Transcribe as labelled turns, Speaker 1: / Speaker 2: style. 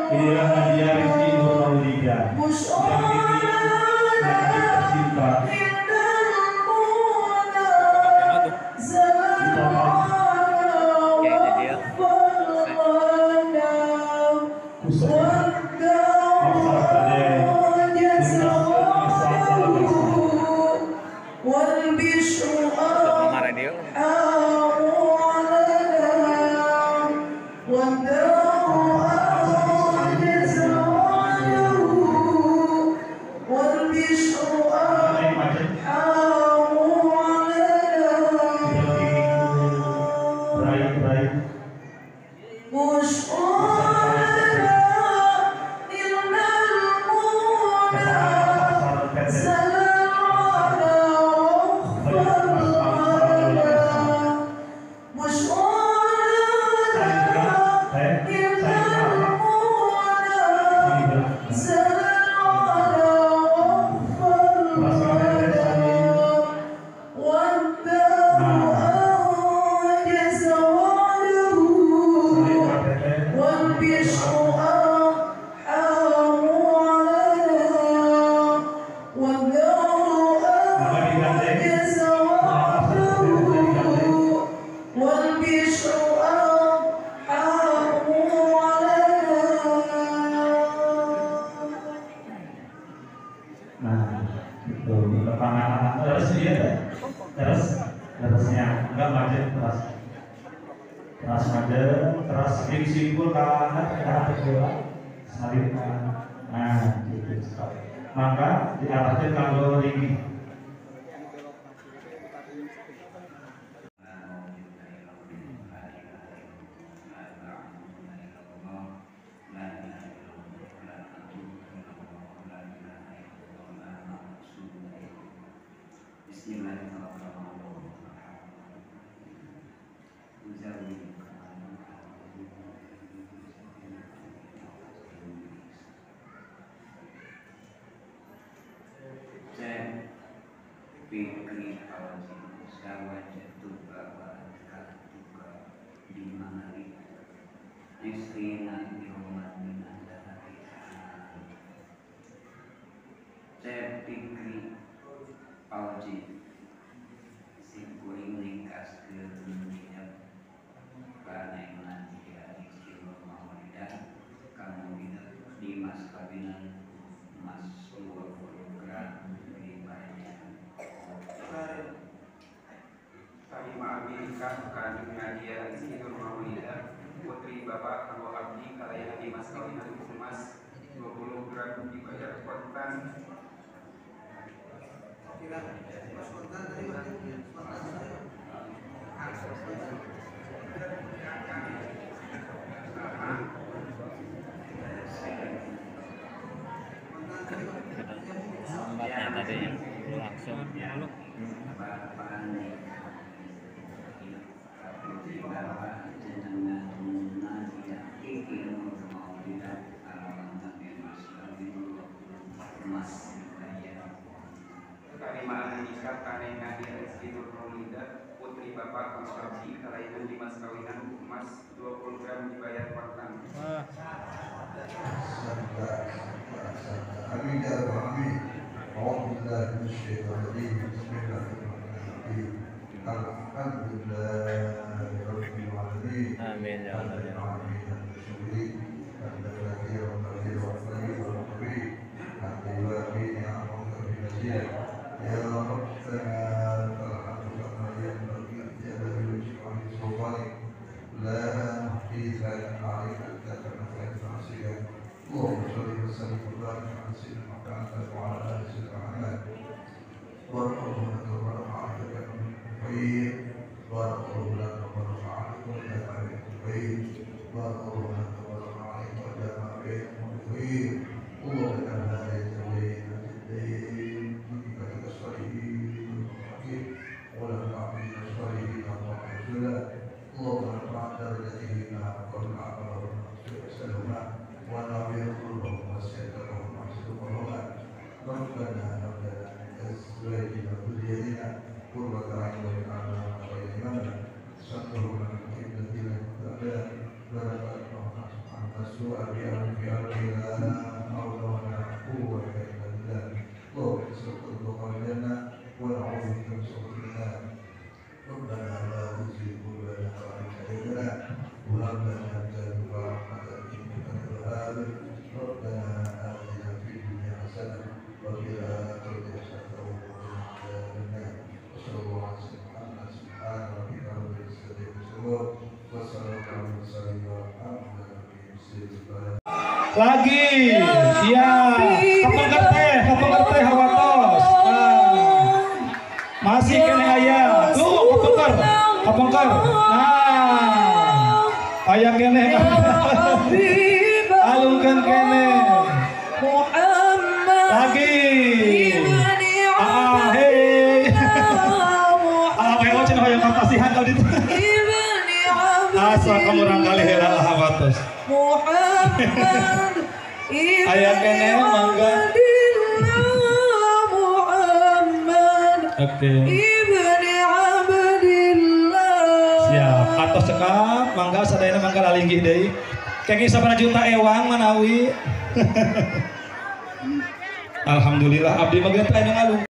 Speaker 1: Inilah Nadia Rizky Nur Maulida yang ini tercinta maka diarahkan kanggo tinggi.
Speaker 2: Putri Bapak Kanggo Abdi kalayan dimas kawinan emas 20 gram dibayar kontan.
Speaker 3: Tempatnya tadi yang langsung.
Speaker 2: Putri Bapak Kanggo Abdi kalayan dimas kawinan emas 20 gram dibayar kontan.
Speaker 4: Amin ya rabbal alamin. A'udzu billahi minasyaitonir rajim. Bismillahirrahmanirrahim. Alhamdulillahi rabbil alamin.
Speaker 3: Amin ya Allah.
Speaker 4: Rabbana
Speaker 1: Lagi. Iya. Kapengker teh hawatos. Nah. Masih keneh aya. Tuh kapengker. Kapengker. Nah. Aya keneh. Alungkeun keneh. Lagi. Ah, hei. Ah, wewe cenah hoyong kapasihan ka ditu. Asa kamurang kali heula hawatos. Aya keneh mangga. Oke. Siap. Atos cekap mangga sadayana mangga lalinggih deui. Kenging sabaraha juta ewang manawi. Alhamdulillah abdi mah geus anu ngalung.